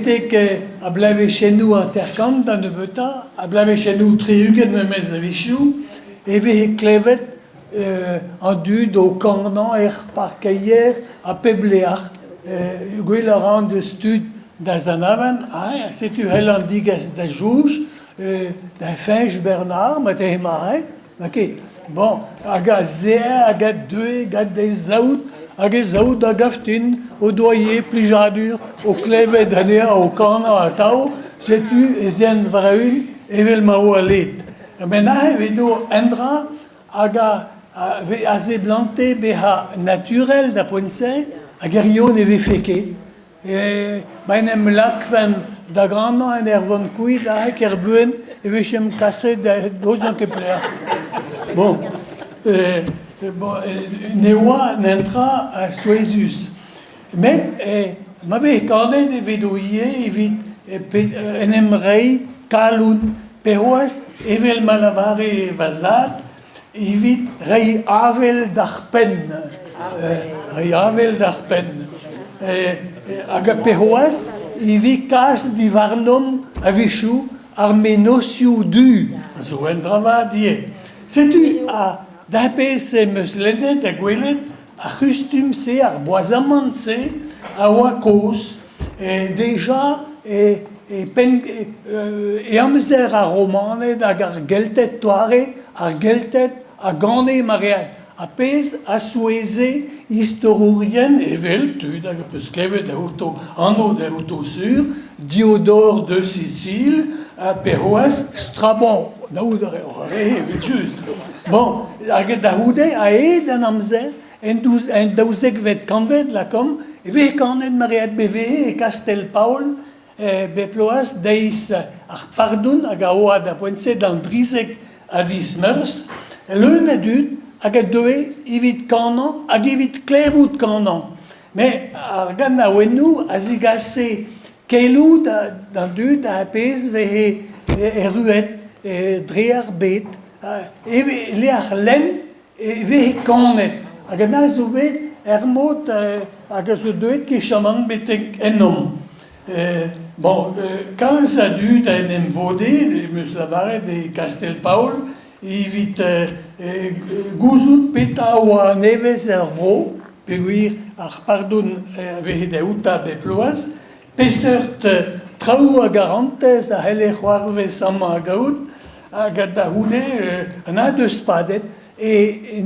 Betek ar bloavezhennoù 50 da nebeutañ, ar bloavezhennoù 60 memes a-wechoù, e veze klevet an dud o kanañ er parkeier ha pep lec'h. Gwell a ran deus tud da Zanaven, ha setu c'hellan degas da soñj da Fañch Bernard marteze emañ N'a ket. Bon, hag aze hag a deue gant e saout, hag e saout a gav din o doa ivez plijadur o klevet anezhañ o kanañ atav, setu ez eent war-eeun evel ma oa led. Met neuze edo un dra hag a seblante bezañ naturel da poent-se, hag hiziv ne vefe ket. Ma en em lakfen da ganañ en ur vont kuit aze ker buan e vijemp kaset da n'ouzon ket pelec'h. Bon, bon ne oa netra souezhus. Met ma vez kanet e vedo ivez evit en em reiñ kalon pe c'hoazh evel ma lavare va zad Evit reiñ avel d'ar penn. Reiñ avel d'ar penn. Hag pe c'hoazh evit kas diwarnomp a-wechoù ar mennozhioù du a zo un dra vat ivez. Setu d'ar pezh em eus lennet ha gwelet ar c'hustum-se, ar boazamant-se a oa kozh deja e penn e amzer ar Romaned hag ar Gelted doare, ar Gelted a gane maread. Ar pezh a souezhe istorourien evel tud hag peus klevet outo anv dezho sur, Diodor de Sicile ha pe c'hoazh Strabon, anaout a reoc'h evel-just. Bon, hag da c'houde, a-hed an amzer, en daouzekvet kantved, lakaomp, e vez kanet maread BVE e Kastell-Paol bep bloaz deiz ar pardon hag a oa da poent-se d'an drizek a viz Meurzh, leun a dud hag a deue evit kanañ hag evit klevout kanañ. Met ar ganaouennoù a zigase keloù d'an dud ar pezh 'veze erruet dre ar bed. E-lec'h lenn e veze kanet. Hag an a zo bet er mod hag a zo deuet kechamant betek ennomp. Bon, kalz a dud a en em vode, em eus lavaret, e Kastell-Paol, evit gouzout petra a oa nevez er vro, peogwir ar pardon a veze da outañ bep bloaz, peseurt traoù a garantez a c'helle c'hoarvez amañ a-gaout, hag da c'houde an a deus padet e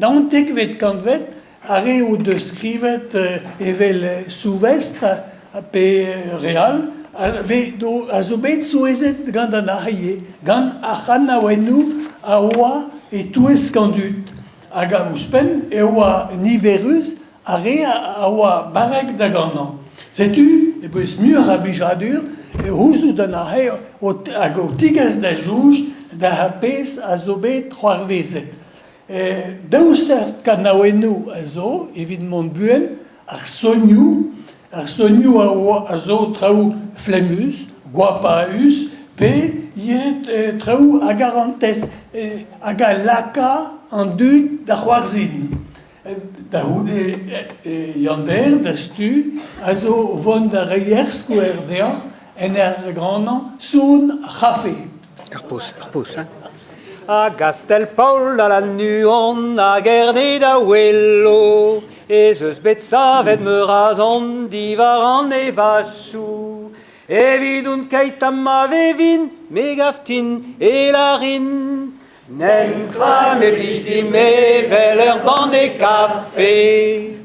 naontekvet kantved ar re o deus skrivet evel Souvestr pe re all a zo bet souezhet gant an arc'h gant ar c'hanaouennoù a oa e-touesk an dud. Hag ouzhpenn e oa niverus ar re a oa barrek da ganañ. Setu e bouez muioc'h a blijadur e c'houzout an arc'h hag o tigas da soñj d'ar pezh a zo bet c'hoarvezet. Daou seurt kanaouennoù a zo evit mont buan, ar sonioù. Ar sonioù a zo traoù flemmus, goapaus, pe ivez traoù a garantez hag a laka an dud da c'hoarzhin. Da c'houde Yann-Ber, da stu, a zo o vont da reiñ ur skouer deoc'h en ur granañ son ar c'hafe. Ur poz, ur poz, hein. A Gastell-Paol da Lannuon hag Erne da Ouelo ez eus bet savet meur a zon diwar an evachoù. Evidon keit ha ma vevin, me gav din e lârin Netra ne blij din evel ur banne kafe.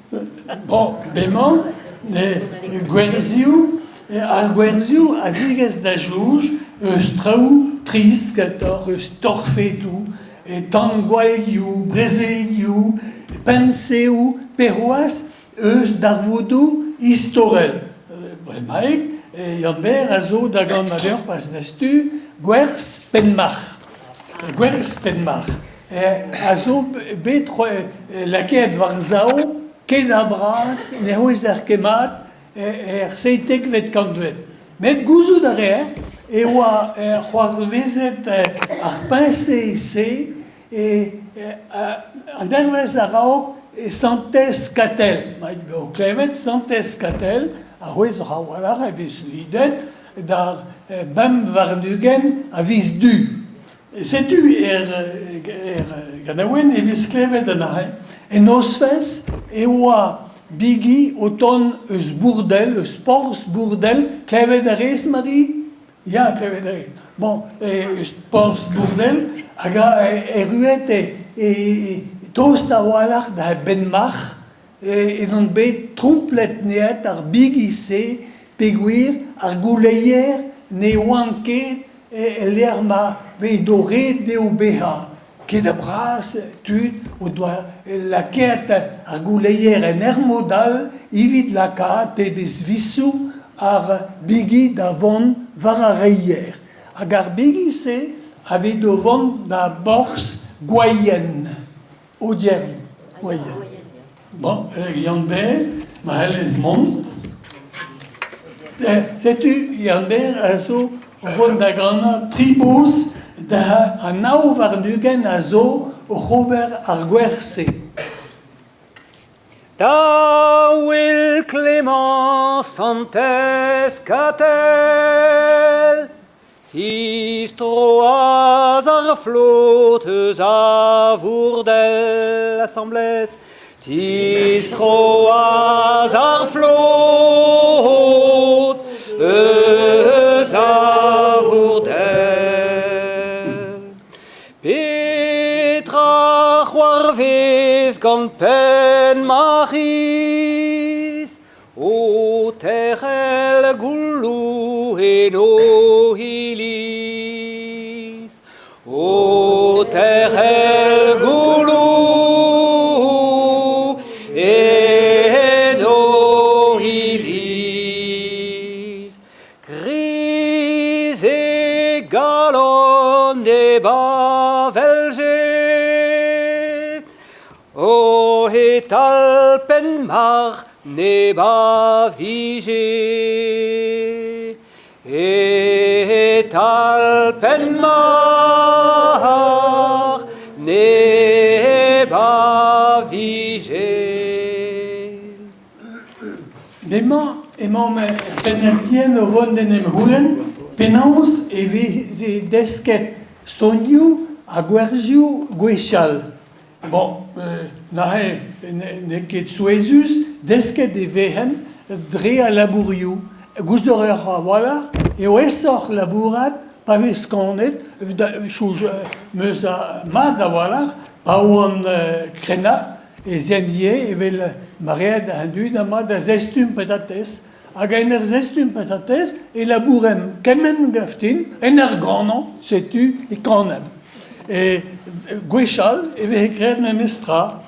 Bon, bremañ, gwerzioù, ar gwerzioù a zigez da soñj eus traoù trist kentoc'h, eus torfedoù, tangwallioù, brezelioù, peñseoù, pe c'hoazh eus darvoudoù istorel. Bremaik, Yann-Ber a zo da ganañ deoc'h pas da-stu gwerz Penmarc'h. Gwerz Penmarc'h a zo bet lakaet war-sav ken a-bras ne c'houezer ket mat er seitekvet kantved. Met gouzout a reer e oa c'hoarvezet ar peñse-se e an dervezh a-raok e Santez Katell. O klevet Santez Katell. A-c'hwezh a-walc'h e vez lidet d'ar 25 a viz Du. Setu er, er ganaouenn e vez klevet anezhe. En nozvezh e oa bigi o tont eus Bourdel, eus porzh Bourdel. Klevet a rez, Marie? Ya, klevet a rez. Bon, eus porzh Bourdel, hag erruet e tost a-walc'h da Benmarc'h, edon bet tromplet neat ar bigi-se peogwir ar gouleier ne oant ket el lec'h ma edo ret dezho bezañ. Ket a bras tud o doa lakaet ar gouleier en ur mod all evit lakaat pebezh visoù ar bigi da vont war ar reier. Hag ar bigi-se a vez o vont da borzh Gwaien. Audierne, Gwaien. Bon, Yann-Ber, ma c'hellez mont. Setu Yann-Ber a zo o vont da ganañ tri boz da an 29 a zo oc'h ober ar gwerz-se. Da Wil Clément Santez Katell Tistroaz ar flot eus a Vourdel asambles Tistroaz ar flot eus a Vourdel Petra c'hoarvez gant penn ma c'hiz O terc'hel gouloù en o iliz, o terc'hel gouloù en o iliz. Kriz e galon e bavelje, O e-tal Penmarc'h neb a vije, E-tal Penmarc'h neb a vije. Demañ emaomp er penn-er-bihan o vont d'en em c'houlenn penaos e veze desket sonioù ha gwerzioù gwechall. Bon, neuze n'eo ket souezhus, desket e vezent dre al labourioù. Gouzout a ra a-walc'h eo aesoc'h labourat pa vez kanet, meus mat a-walc'h pa oan krennard ez aen ivez evel ma reed an dud amañ da zestum patatez. Hag en ur zestum patatez e labouremp kement gav din, en ur ganañ, setu e kanemp. E gwechall e veze graet memestra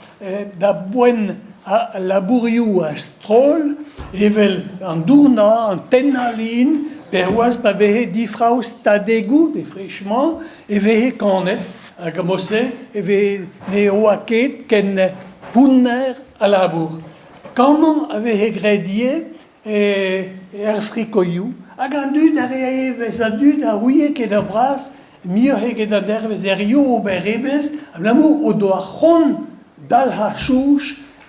da boent al labourioù a-stroll evel an dournañ, an tennañ lin, pe c'hoazh pa veze difraostadegoù, défrichement, e veze kanet hag a-mod-se e veze ne oa ket ken pounner a labour. Kanañ a veze graet ivez er frikoioù hag an dud a rae evezh, an dud a ouie ket a-vras muioc'h eget an dervezh hiziv ober evezh abalamour o doa c'hoant dalc'hañ soñj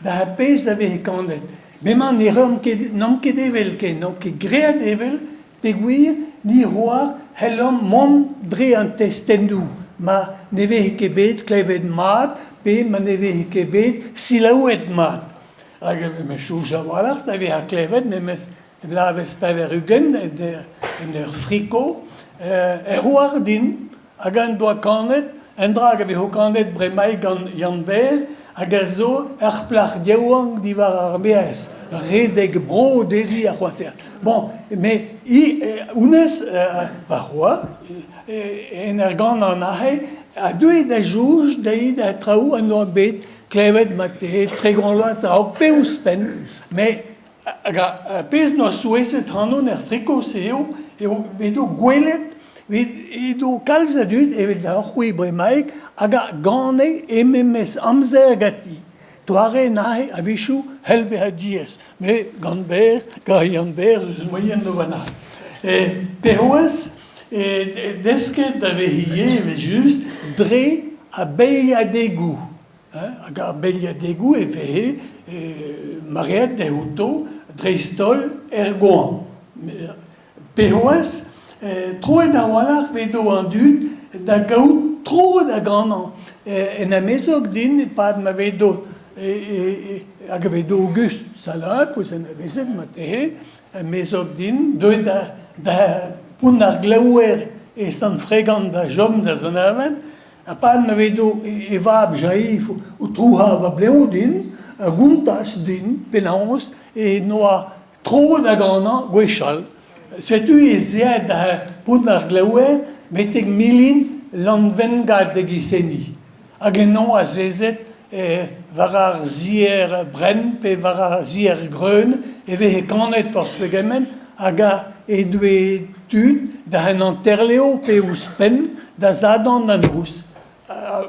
da pezh a veze kanet. Bremañ ne reomp ket n'omp ket evel ken, n'omp ket graet evel peogwir ni c'hoar c'hellomp mont dre an testennoù ma ne veze ket bet klevet mat pe ma ne veze ket bet selaouet mat. Hag me soñj a-walc'h da vezañ klevet memes bloavezh 80 en ur friko e c'hoar din hag en doa kanet un dra hag a vezo kanet bremaik gant Yann-Ber hag a zo ur plac'h yaouank diwar ar maez redek bro dezhi ar c'hoater. Bon, mais hi, honnezh, va c'hoar, en ur ganañ aze, a deue da soñj dezhi da traoù en doa bet klevet mat-te 30 vloaz a-raok pe ouzhpenn, met hag ar pezh 'noa souezhet ac'hanon er friko-se eo eo edo gwelet edo kalz a dud evel deoc'h-c'hwi bremaik hag a gane e memes amzer ganti. Doare neuze a-wechoù c'hell bezañ diaes, met gant Ber, gant Yann-Ber eus moaien d'ober neuze. Pe c'hoazh desket da vez ivez evel-just dre a-beilhadegoù. Hag ar beilhadegoù e veze mareet outo dreist-holl er goañv. Pe c'hoazh, troet a-walc'h 'vedo an dud da gaout tro da ganañ en amezog din e-pad ma vedo hag a vedo Auguste Salin, peus anavezet marteze, amezog din, deuet da Pont ar Glaouer e Sant-Fregant da chom da Zanaven, ha pad ma vedo e vab Jaïf o trouc'hañ va blev din, a gontas din penaos e noa Tro da ganañ gwechall. Setu ez aet da Pont ar Glaouer betek milin Lanvengad da gisenniñ. Hag eno azezet war ar sier brenn pe war ar sier greun e veze kanet forzh pegement hag he doe tud da un hanterlev pe ouzhpenn da Sadorn da noz.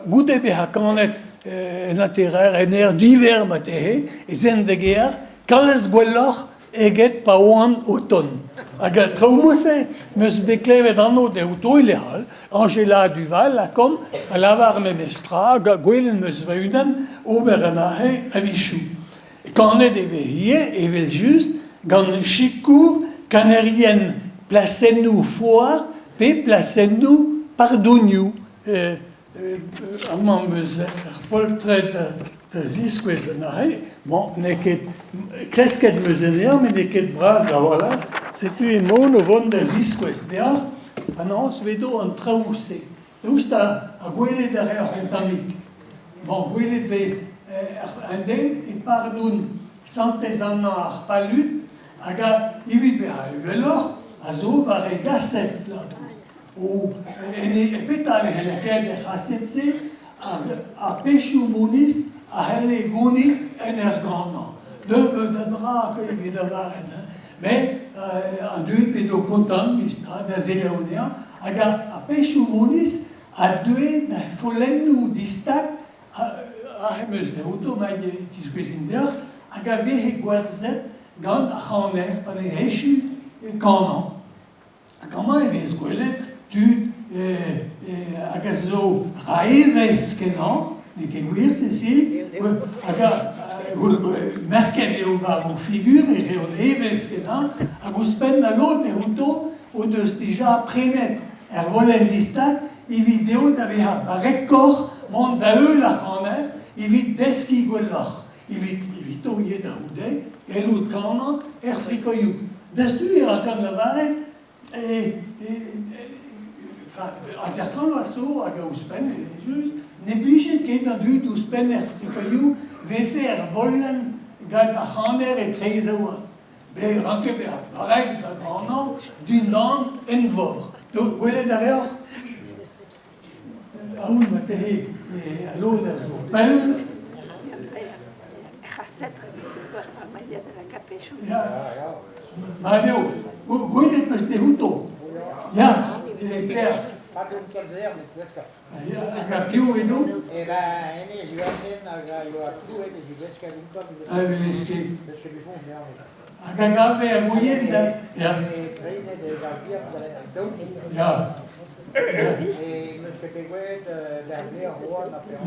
Goude bezañ kanet en hanterer en aer diver marteze ez en da gêr kalz gwelloc'h eget pa oan o tont. Hag an traoù-se 'm eus bet klevet anv dezho e lec'h all, Anjela Duval ha kom a lavar memes tra hag gwelet 'm eus va-unan ober an aze a-wechoù. Kanet e vez ivez evel-just gant sikour kanerien plasennoù foar pe plasennoù pardonioù. Amañ 'm eus ar poltred da ziskouez anezhe. Bon, n'eo ket kresket 'm eus anezhañ met n'eo ket bras a-walc'h. Setu emaon o vont da ziskouez deoc'h penaos 'vedo an traoù-se. Daoust ha gwelet a reoc'h un tammig? Bon, gwelet 'vez un den e pardon Santez Anna ar Palud hag evit bezañ uheloc'h a zo war e gased labour. O en e petra e c'heller ket er c'hased-se ar pezhioù moniz a c'helle gounit en ur ganañ. Nebeut a dra evit lavaret hein. Met an dud p'edo kontant mestra da selaou anezhañ hag ar pezhioù moniz a deue da follennoù distag aze 'm eus dezho ma tiskouezin deoc'h hag a veze gwerzhet gant ar c'haner pa veze echu kanañ. Hag amañ e vez gwelet tud hag a zo raevezh-kenañ, n'eo ket gwir, Cécile? Hag merket eo war o figur e reont evezh-kenañ, hag ouzhpenn da lod outo o deus dija prenet er volenn distag evit dezho da vezañ barrekoc'h mont da-heul ar c'haner evit deskiñ gwelloc'h. Evit evito ivez da c'houde gellout kanañ er frikoioù. Dastu e rankan lavaret hanter-kant a zo hag ouzhpenn evel-just ne blije ket an dud ouzhpenn er frikoioù 'vefe er volenn gant ar c'haner etre e zaouarn. Bet ranket bezañ barrek da ganañ dindan envor. Gwelet a reoc'h? Aon marteze al lod a zo pell. Ya, mat eo. Gwelet 'peus te outo. Ya, e pelec'h. Hag ar piv edo? Ah, ne ket. Hag a gave ar moyen da... Ya. Ya.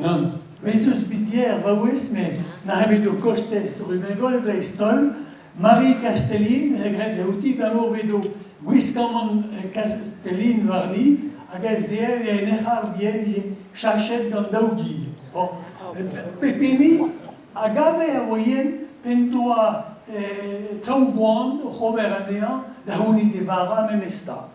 Nann. Bez eus bet yer vaouez, met n'arrive bet o kostez Rumengol dreist-holl. Marie Castellin, he graet outi d'abord edo gwiskamant Castellin warni, hag ez eo en ec'h bihan chachet gant daou gi. Bon. Pep hini a gave ar voien p'en doa traoù gwan oc'h ober anezhañ da c'hounit e vara memes tra.